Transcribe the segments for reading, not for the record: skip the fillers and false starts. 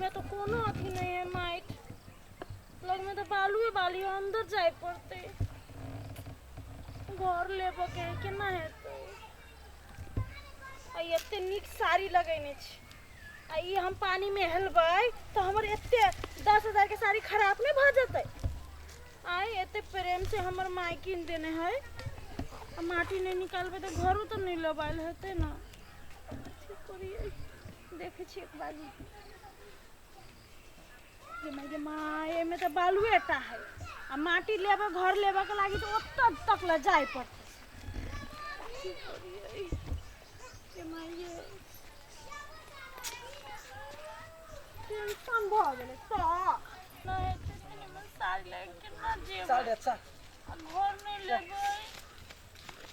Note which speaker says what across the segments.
Speaker 1: मे तऽ कोनो अथी नहि है माटि लगमे तऽ बालुए बालू है अन्दर जाय पड़तै घर लेबऽ के है केना हेतै आ एते नीक साड़ी लगेने छी आ ई हम पानिमे हेलबै तऽ हमर एते 10,000 के साड़ी खराब नहि भऽ जेतै आइ एते प्रेम से हमर माय कीन देने है आ माटी नहि निकालबै तऽ घरो तऽ नहि लबायल हेतै ने की करियै देखै छी एक बार गे माय गे माय एहिमे तऽ बालुए टा है आ माटी लेबै घर लेबऽके लागी तऽ ओतऽ तक लए जाय पड़तै की करियै गे माय गे टेंशन भऽ गेलै तऽ नहि हेतै तऽ निमन साड़ी लए कऽ केना जेबै
Speaker 2: चल रे चल
Speaker 1: आ घर नहि लेबै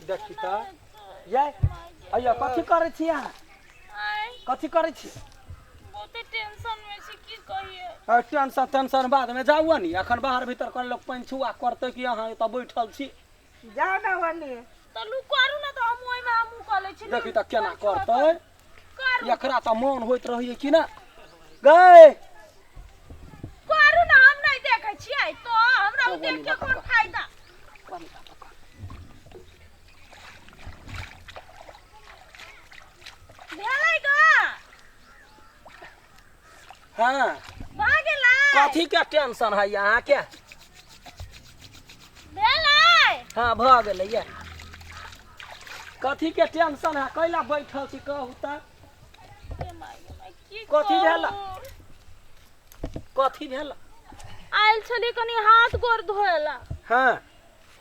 Speaker 2: देखी
Speaker 1: केना
Speaker 2: तऽ
Speaker 1: हेतै
Speaker 2: ये
Speaker 1: माय गे
Speaker 2: अइया कथी करै छी अहाँ
Speaker 1: आँय
Speaker 2: कथी करै छी
Speaker 1: बहुते टेंशन में छी की कहिए
Speaker 2: आ, टेंशन टेंशन बाद में जाउ नी अखन बाहर भीतर कर लोग पानि छुआ करतै कि अहाँ एतऽ बैठल छी
Speaker 3: जाउ ने ओनी
Speaker 1: तलू करू ने तऽ हम ओहिमे हमहूँ कऽ लै छी
Speaker 2: देखी तऽ केना करतै
Speaker 1: करू
Speaker 2: एकरा तऽ मोन होइत रहैए कि ना गै
Speaker 1: करू ने हम नहि देखै छियै तऽ हमरा ओ देख के कोन फायदा भेलै ग
Speaker 2: हाँ
Speaker 1: भऽ गेलै
Speaker 2: कथी के टेंशन है अहाँके
Speaker 1: भेलै
Speaker 2: हाँ भऽ गेलै ये कथी के टेंशन है कैला बैठल छी कहू तऽ
Speaker 1: गे माय गे माय, की
Speaker 2: कथी भेल?
Speaker 1: कहू?
Speaker 2: कथी भेल
Speaker 1: आयल छलियै कनि हाथ गोर धोए ला
Speaker 2: हाँ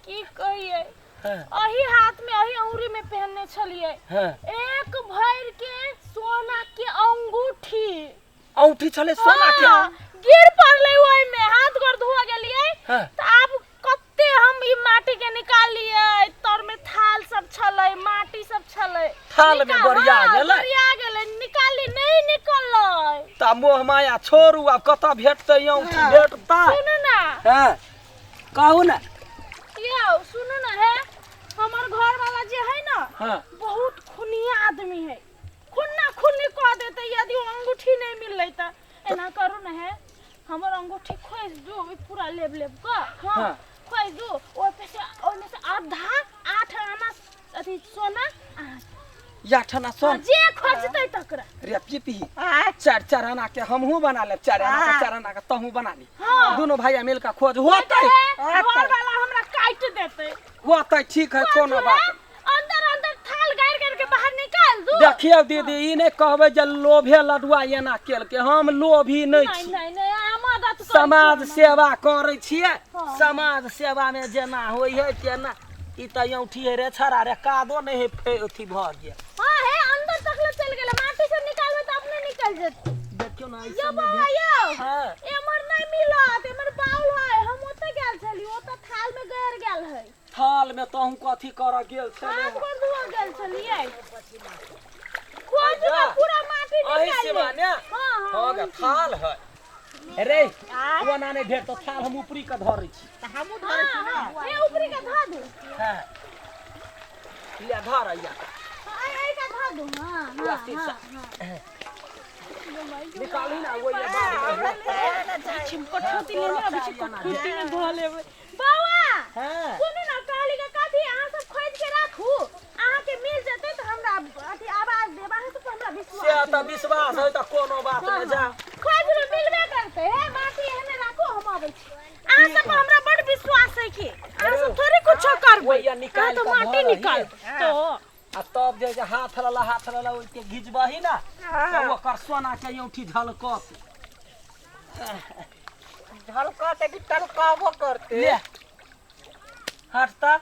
Speaker 1: की कहियै
Speaker 2: हाँ
Speaker 1: अही हाथ में अही अंगुरी में पहनने छलियै
Speaker 2: हाँ
Speaker 1: एक भर के सोना के अंगूठी
Speaker 2: औंठी छलै सोना के
Speaker 1: हाँ, गिर पड़लै ओहि में हाथ गोर धोआ गेलियै
Speaker 2: हाँ।
Speaker 1: तऽ आब कते हम ई माटी के निकालियै तर में थाल सब छलै माटी सब छलै
Speaker 2: थाल में गरिया गेलै?
Speaker 1: गरिया गेलै निकाली नहीं निकललै
Speaker 2: तऽ मोह माया छोड़ू आब कतऽ भेटतै औंठी भेटतै
Speaker 1: सुनू ना
Speaker 2: हाँ कहू ने
Speaker 1: यौ सुनू ना हे हमर घर वाला जे है ना
Speaker 2: हाँ
Speaker 1: बहुत खुनिया आदमी है खुन्ना खुन्नी कऽ देतै यदि ओ अंगूठी नहि मिललै तऽ एना करू ने हे हमर अंगूठी खोजि दू ई पूरा लेब लेब कऽ हाँ
Speaker 2: हाँ।
Speaker 1: खोजि दू ओहि पे से ओहिमे से आधा 8 आना अथी सोना अहाँ
Speaker 2: या ठना सोन
Speaker 1: जे खोजतै तकरा
Speaker 2: रे पीपी
Speaker 3: आँय
Speaker 2: चार चार आना के हमहूँ बना लेब चार आना के
Speaker 3: हाँ।
Speaker 2: चार आना के तहूँ बना ली
Speaker 1: हाँ।
Speaker 2: दोनों भाई मिल के खोज होतै
Speaker 1: हे, घर वाला हमरा काटि देतै
Speaker 2: होतै ठीक है कोनो बात
Speaker 1: अंदर अंदर थाल गारि गारि के बाहर निकाल दू
Speaker 2: देखियौ दीदी ई नहि कहबै जे लोभे लडुआ एना केलकै हम लोभी नहि
Speaker 1: नहीं
Speaker 2: छी
Speaker 1: नहीं नहीं अहाँ मदद करै
Speaker 2: समाज
Speaker 1: छी
Speaker 2: सेवा करै छियै
Speaker 1: हाँ।
Speaker 2: समाज सेवा मे जेना होइ है तेना ई तऽ औंठी है रे छड़ा रे कादो नहि है फे अथी भऽ गेल
Speaker 1: हाँ हे अंदर तक ले चल गेलै माटी से निकालबै तऽ अपने निकल जेतै
Speaker 2: देखियौ ने
Speaker 1: यो
Speaker 2: ऐसन
Speaker 1: बौआ यौ
Speaker 2: हाँ।
Speaker 1: एमहर नहि मिलत एमहर बाउल है हम ओतऽ गेल छली ओतऽ थाल में गड़ गेल है
Speaker 2: थाल में तहूँ कथी करऽ गेल छलै
Speaker 1: हाथ गोर धोअ गेल छलियै खोज में पूरा माटी
Speaker 2: अही
Speaker 1: निकाल
Speaker 2: सीमा ने
Speaker 1: हाँ हाँ
Speaker 2: हो गे थाल है रे ओना नहि भेटतो थाल हम ऊपरी के धरै छी
Speaker 3: तऽ हमहूँ धरै छी ने
Speaker 1: हाँ, हे ऊपरी के धऽ दू
Speaker 2: हाँ ले धर अइया
Speaker 1: हाँ, एहि के धऽ दू हाँ
Speaker 2: पूरा
Speaker 1: हाँ
Speaker 2: शीशा।
Speaker 1: हाँ हाँ
Speaker 2: निकाली ना वो ये बाद में
Speaker 1: कठौती लेने अबै छी कठौती में धऽ लेबै बौआ
Speaker 2: हाँ
Speaker 1: सुनू ना कहली के कथी अहाँ सब खोजि के राखू अहाँ के मिल जेतै तऽ हमरा अथी आवाज देब अहाँ सब पर हमरा
Speaker 2: से
Speaker 1: विश्वास
Speaker 2: तऽ विश्वास है तऽ कोनो बात नहि जा
Speaker 1: खोजि ले मिलबे करतै हे माटी एहने राखू हम अबै छी अहाँ सब पर हमरा बड़ विश्वास है कि अहाँ सब थोड़े कुछो करबै
Speaker 2: ओहिया निकालि
Speaker 1: अहाँ तऽ
Speaker 2: कऽ
Speaker 1: माटी
Speaker 2: धरही।
Speaker 1: निकाल तो
Speaker 2: आ तब जे जे हाथ लला हाथ लला ओहिके घिचबही ना तऽ ओकर सोना के औंठी झलकत
Speaker 3: झलकत कि टलकबो करते
Speaker 2: ले हटता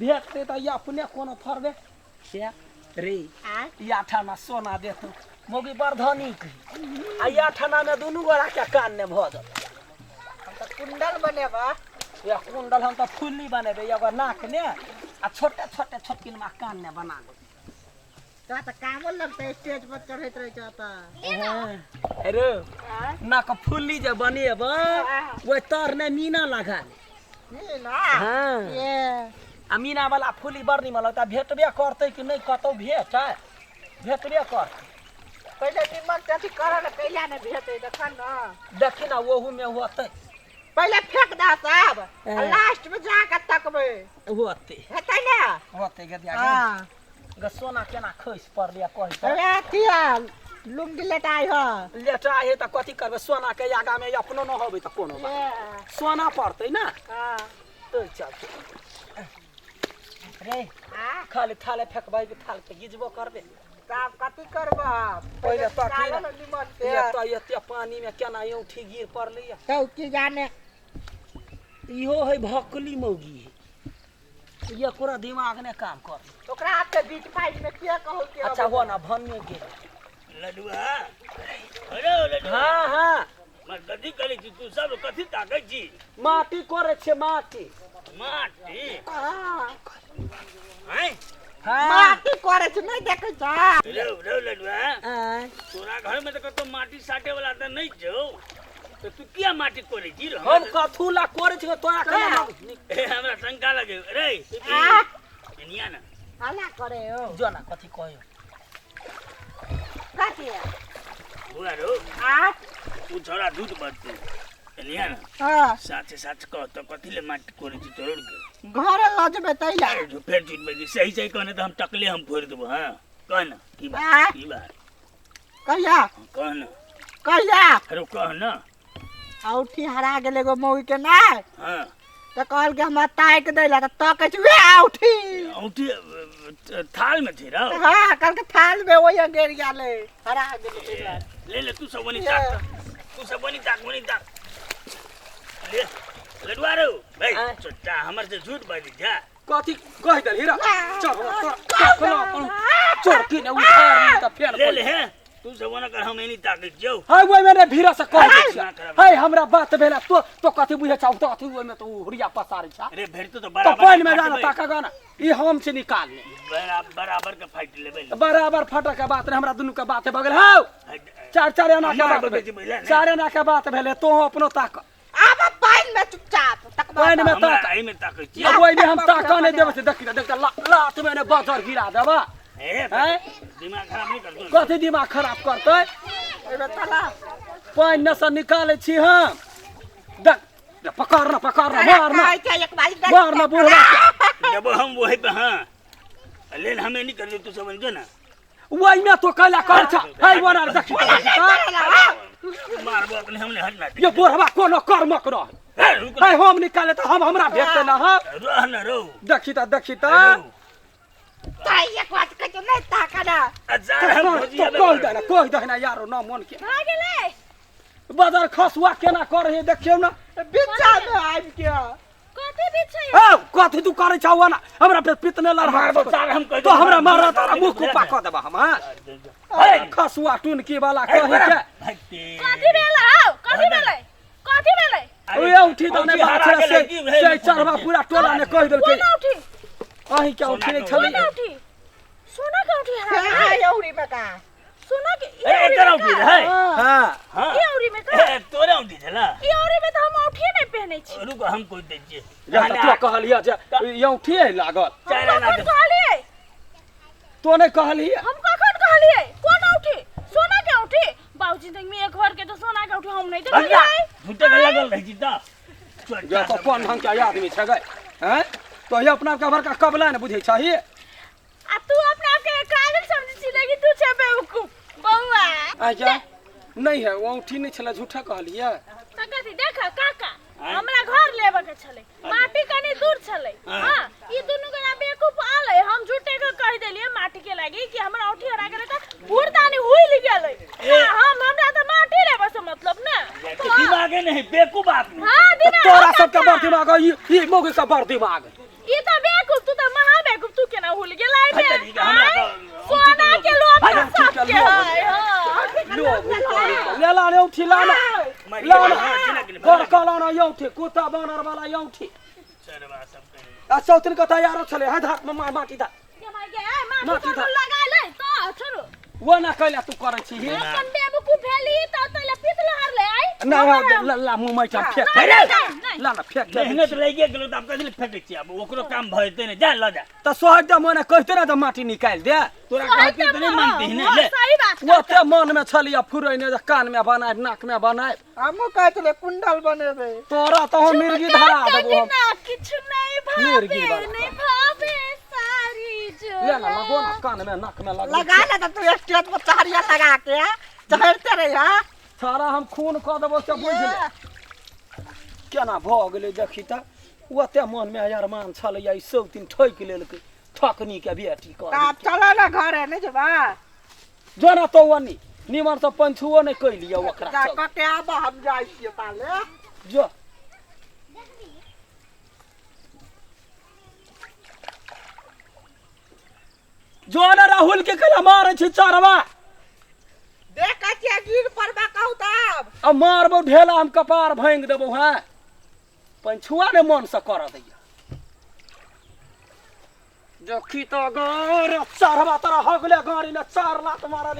Speaker 2: भेटतै तऽ ई अपने कोनो थोड़बे से रे
Speaker 3: आँय
Speaker 2: ई आठाना सोना देतौ मौगी बड़ धनिक है आ ई आठाना मे दुनू गोरा के कान ने भऽ जेतौ
Speaker 3: हम तऽ कुंडल बनेबा
Speaker 2: या कुंडल हम तऽ फुल्ली बनेबै एगो नाक ने आ छोटे छोटे छोटकिनमा कान ने बना लेबै
Speaker 3: तोरा तऽ कामो लगतै स्टेज पर चढ़ैत रहै छह तऽ
Speaker 2: हेरो नाक फुल्ली जे बनेबै ओहि तर ने मीना लगा ले
Speaker 3: मीना
Speaker 2: हाँ
Speaker 3: ये
Speaker 2: आ मीना वाला फुल्ली बड़ निमन लगता भेटबे करतै कि नहि कतौ भेटै भेटबे करतै।
Speaker 3: पहिले निमन से अथी कर ने, कैला ने भेटै तखन न।
Speaker 2: देखी ना ओहू में होतै।
Speaker 3: पहिले फेंक दह सब आ लास्ट में जाके तकबै।
Speaker 2: होतै।
Speaker 3: हेतै ने?
Speaker 2: होतै गदिया।
Speaker 3: हाँ।
Speaker 2: ग सोना केना खसि पड़लै कहि त।
Speaker 3: अरे अथी है लुंगी लेटाइ ह।
Speaker 2: लेटा हे तऽ कथी करबै, सोना के आगा में अपनो न होबै तऽ कोनो बात। सोना पड़तै ना।
Speaker 3: हाँ।
Speaker 2: तो चल रे।
Speaker 3: आ
Speaker 2: खाली थाले फेकबै कि थाल के गिजबो करबे?
Speaker 3: तब कथी करबह?
Speaker 2: पहिले तकी
Speaker 3: निकालऽ
Speaker 2: ने।
Speaker 3: ने निमन से।
Speaker 2: एतऽ एते पानी में केना औंठी गिर पड़लै।
Speaker 3: तो की जाने।
Speaker 2: इहो है भकली मौगी है, एकरा दिमाग ने काम कर।
Speaker 3: ओकरा हाथ बीच पानि में के कहल के?
Speaker 2: अच्छा हो ना भन्ने गेल।
Speaker 4: लडुआ, हेलो लडुआ।
Speaker 2: हाँ हाँ।
Speaker 4: मर कथी करै छी तू सब? कथी ताकै छी?
Speaker 2: माटी करे छे माटी।
Speaker 4: माटी?
Speaker 3: हाँ।
Speaker 4: हैं?
Speaker 2: हाँ।
Speaker 3: माटी करे छै, नहीं देखै छ?
Speaker 4: रो रो लडुआ।
Speaker 2: आँय।
Speaker 4: तोरा घर में तऽ कतौ माटी साटे वाला तऽ नहि छौ, तऽ तू किया माटी कोरै छी?
Speaker 2: हम कथू ला करे छी तोरा केना?
Speaker 4: ए, हमरा शंका लगे रे।
Speaker 3: आ?
Speaker 4: एनिया ना।
Speaker 3: हल्ला करे हो।
Speaker 2: जो ना कथी कहियो।
Speaker 3: कथी?
Speaker 4: बुआ रो।
Speaker 3: आ
Speaker 4: तू छोरा झूठ बजतै। एनिया ना।
Speaker 3: हाँ।
Speaker 4: साथे साथ कह तऽ कथी ले माटी कोरै छी तोड़ के?
Speaker 3: घरे लऽ जेबै तै ला।
Speaker 4: अरे जो फेर झूठ बजै, सही सही कहने तऽ हम टकले हम फोड़ि देबो। हाँ कह ना की
Speaker 3: आ?
Speaker 4: बात, की बात?
Speaker 3: कहिया?
Speaker 4: हाँ, कह ना।
Speaker 3: कहिया?
Speaker 4: अरे कह ना।
Speaker 3: औठी हरा गेल एगो मौगी के नाय।
Speaker 4: हाँ।
Speaker 3: तऽ कहलकै हमरा ताकि दै ला, तऽ तकै छी उएह औठी।
Speaker 4: औंठी थाल में थे रहो।
Speaker 3: हाँ, कहलकै थाल में ओहि गिर गेलै, हरा गेलै तै दुआरे।
Speaker 4: ले ले, तू सब वनी ताक, तू सब वनी ताक, वनी ताक ले लडुआ रो भाई।
Speaker 2: आँय।
Speaker 4: चट्टा हमर से झूठ बाजी जा।
Speaker 2: कथी कहि देलही रे? चल तोरा चोर की ने उखाड़ ली तऽ फेर।
Speaker 4: ले ले हे, तू सब वना कर, हम एनी ताकै छियौ।
Speaker 2: हाय, ओहि में ने भीड़ा से कह दै
Speaker 4: ना
Speaker 2: छियै।
Speaker 4: करब।
Speaker 2: हाय, हमरा बात भेला तो तो कथी बुझै छौ? तो कथी ओहि में तो हुरिया पसारै छ।
Speaker 4: अरे भेटतो तो
Speaker 2: तो
Speaker 4: बराबर
Speaker 2: पानि में
Speaker 4: के
Speaker 2: जाना
Speaker 4: फाटबै।
Speaker 2: ताका गाना ई हम छी निकालने।
Speaker 4: बराबर के फाटि लेबै।
Speaker 2: बराबर फटक के बात नहीं, हमरा दुनू के बात भऽ गेल हौ। चार चार आना के
Speaker 4: हमरा
Speaker 2: बात
Speaker 4: बतै छी बुझले
Speaker 2: भेलै,
Speaker 4: ने?
Speaker 2: चार आना के बात भेलै। तो अपनो ताक।
Speaker 3: आब पानि में चुपचाप तकबा।
Speaker 2: पानि में
Speaker 4: हमरा
Speaker 2: ताक।
Speaker 4: एहिमे ताकै छियै।
Speaker 2: अब ओहिमे हम ताकऽ नहि देबै से देखी देख लात में ने बजर गिरा देबा।
Speaker 4: हे।
Speaker 2: हैं?
Speaker 4: दिमाग खराब नहीं कर तू।
Speaker 2: कथी दिमाग खराब करतै?
Speaker 3: एहिमे तला।
Speaker 2: पानि ने से निकालै छी हम। देख पकड़ ना, पकड़ ना, मार ना।
Speaker 3: कहै छै एक बारी देख।
Speaker 2: मार ना बुढ़वा के।
Speaker 4: जब हम वही पे। हाँ ले, हम नहीं कर तू सब जो ना।
Speaker 2: ओहिमे तो कैला कर छ है वना देखी।
Speaker 4: मारबो अपने हमने हट ना।
Speaker 2: ये बुढ़वा कोनो कर्मक रह
Speaker 4: हे, रुक।
Speaker 2: है, हम निकाले तऽ हम हमरा भेटतै ना। हाँ।
Speaker 4: रह ना रो।
Speaker 2: देखी तऽ, देखी तऽ।
Speaker 3: तै एक बात कहै छै नहि ताकऽ ना।
Speaker 4: अच्छा
Speaker 2: तो
Speaker 4: हम
Speaker 2: कह
Speaker 4: भौजी
Speaker 2: तो
Speaker 4: आबे
Speaker 2: कह
Speaker 4: करब।
Speaker 2: दे ना, कह दे ना यारो न मन के।
Speaker 1: भऽ गेलै।
Speaker 2: बदर खसुआ केना कर है देखियौ ना।
Speaker 3: बिच्चा में आबि के।
Speaker 1: कथी बिछै?
Speaker 2: ए कथी तू करै छौ ना? हमरा पे पितने लड़हा।
Speaker 4: मारबो सार हम कह
Speaker 2: तो हमरा मारा तारा मुँह कुपा कऽ देबा हम। हाँ, खसुआ टुनकी वाला कहि के।
Speaker 1: कथी भेलै हौ? कथी भेलै? कथी भेलै?
Speaker 2: ओए उठी दने बात छै से चढ़वा पूरा टोला ने कहि देलकै।
Speaker 1: कोन औठी?
Speaker 2: अहीं के उठी नहि
Speaker 1: कोन
Speaker 2: छलै।
Speaker 1: औठी? सोना के औठी हरा
Speaker 3: हे
Speaker 1: गेलै?
Speaker 3: औरी में का?
Speaker 1: सोना के ई
Speaker 4: ए
Speaker 1: औरी
Speaker 4: एकर
Speaker 1: में
Speaker 4: औठी
Speaker 1: का?
Speaker 4: है।
Speaker 2: हाँ।
Speaker 4: हां।
Speaker 1: ई औरी में का?
Speaker 4: ए तोरे औठी छला।
Speaker 1: ई औरी में तऽ हम औठिए नहि पहनै छी।
Speaker 4: रुक, हम कोई दै छियै।
Speaker 2: जा तऽ तोरा कहलियै जे ई औठी है लागल।
Speaker 4: चारि
Speaker 1: हम
Speaker 4: आना
Speaker 1: कखन कहलियै?
Speaker 2: तो नहि कहलियै?
Speaker 1: हम कखन कहलियै? कोन औठी? सोना के औठी? बाबूजी जिंदगी में एक भर के तो सोना के औठी हम नहीं
Speaker 4: भैया
Speaker 1: देखलियै।
Speaker 4: झूठे के लगल रहै छी तऽ।
Speaker 2: जा तो कोन ढंग के आदमी छै गै? हैं, तो ये अपना के बड़का कबला ने बुझै छही।
Speaker 1: आ तू अपना आप के काबिल समझै छी, लेकिन तू छै बेवकूफ बौआ।
Speaker 2: आ जा नहीं है, वो औठी नहीं छलै, झूठा कहलियै।
Speaker 1: तऽ कथी देख काका, हमरा घर लेबे के छलै, माटी कनी दूर छलै। हाँ, ई दुनू गोरा बेवकूफ आलै, हम झूठे के कहि देलियै माटी के लागी कि हमरा औठी हरा गेलै तऽ भूरदानी हुइल गेलै। हाँ, हम हमरा तऽ माटी लेबे से मतलब ने।
Speaker 4: दिमागे नहीं बेवकूफ आदमी।
Speaker 1: हाँ।
Speaker 2: तऽ
Speaker 1: दिमाग
Speaker 2: तोरा
Speaker 1: हौ
Speaker 2: सबके
Speaker 1: काका।
Speaker 2: बड़ दिमाग है, ई मौगी के बड़ दिमाग है।
Speaker 1: ई तऽ बेवकूफ, तू तऽ महा बेवकूफ, तू केना हुल गेलै बे?
Speaker 4: हट तरीका, हमरा
Speaker 1: आँय?
Speaker 4: तऽ
Speaker 1: सोना के लोभ
Speaker 2: हट
Speaker 1: तऽ
Speaker 2: औठी के
Speaker 1: सबके
Speaker 2: लोभ।
Speaker 1: है। हाँ।
Speaker 2: लो ले ला रे औठी, ला ना, ला ना बड़का, ला ना औठी, कुत्ता बानर वाला औठी।
Speaker 4: चरवा सब कहे।
Speaker 2: आ चौथिन के तैयार छलै है धाक में माटी धा।
Speaker 1: के माय गे, ए, माटी
Speaker 2: माटी
Speaker 1: सब
Speaker 2: धा।
Speaker 1: लगा ले तऽ छोड़ू।
Speaker 2: वो ना कैला तू करै छी
Speaker 1: अपन बेवकूफ भेली त तैला पीत लहर ले आई
Speaker 2: ना ला ला मुँह मैठा फेंक
Speaker 4: अरे
Speaker 1: नहीं
Speaker 2: ला ला फेंक दे
Speaker 4: मेहनत लागिए गेलो तऽ आब कथी लए फेंकै छी आब ओकरो काम भऽ जेतै ने जा लऽ जा
Speaker 2: तऽ सोहर दे मने कहते ना तऽ माटी निकालि दे
Speaker 4: तोरा कहती तऽ नहि मानती ने ले
Speaker 1: सही बात
Speaker 2: ओते मन में छलिया फुरैने जे कान में बनायब नाक में बनायब
Speaker 3: हमहूँ कहै छलियै कुंडल बनेबै
Speaker 2: तोरा तऽ हम मिर्गी धरा देबो हम
Speaker 1: ना किछु नहीं भावे
Speaker 2: मिर्गी वाला।
Speaker 1: नहीं भावे सारी जो
Speaker 2: ले ना लगो ना कान में नाक में लगो
Speaker 3: लगा ले तऽ तू स्टेज पर चढ़िया लगा के चढ़ते रहिया
Speaker 2: सारा हम खून कऽ देबो से बुझि ले केना भऽ गेलै देखी तऽ ओते मनमे अरमान छलैया ई सब दिन ठकि लेलकै ठकनी के बेटी
Speaker 3: तऽ
Speaker 2: कह
Speaker 3: आब चलऽ ने घरे नहि जेबा
Speaker 2: जो ना तो ओनी निमन से पंछुओ नहि कैलियै ओकरा
Speaker 3: जा
Speaker 2: चल।
Speaker 3: कऽ के आबऽ हम जाइ छियै ताले
Speaker 2: जो जो ने राहुल के कला मारै छी चरवा
Speaker 3: देखै छियै गिर पड़बा कहू तब
Speaker 2: आ मारबौ ढेला हम कपार भांगि देबौ हँ पंछुआ ने मन से करऽ दैया देखी तऽ गर चरवा तोरा हगले गाड़ी ने चार लात मारल।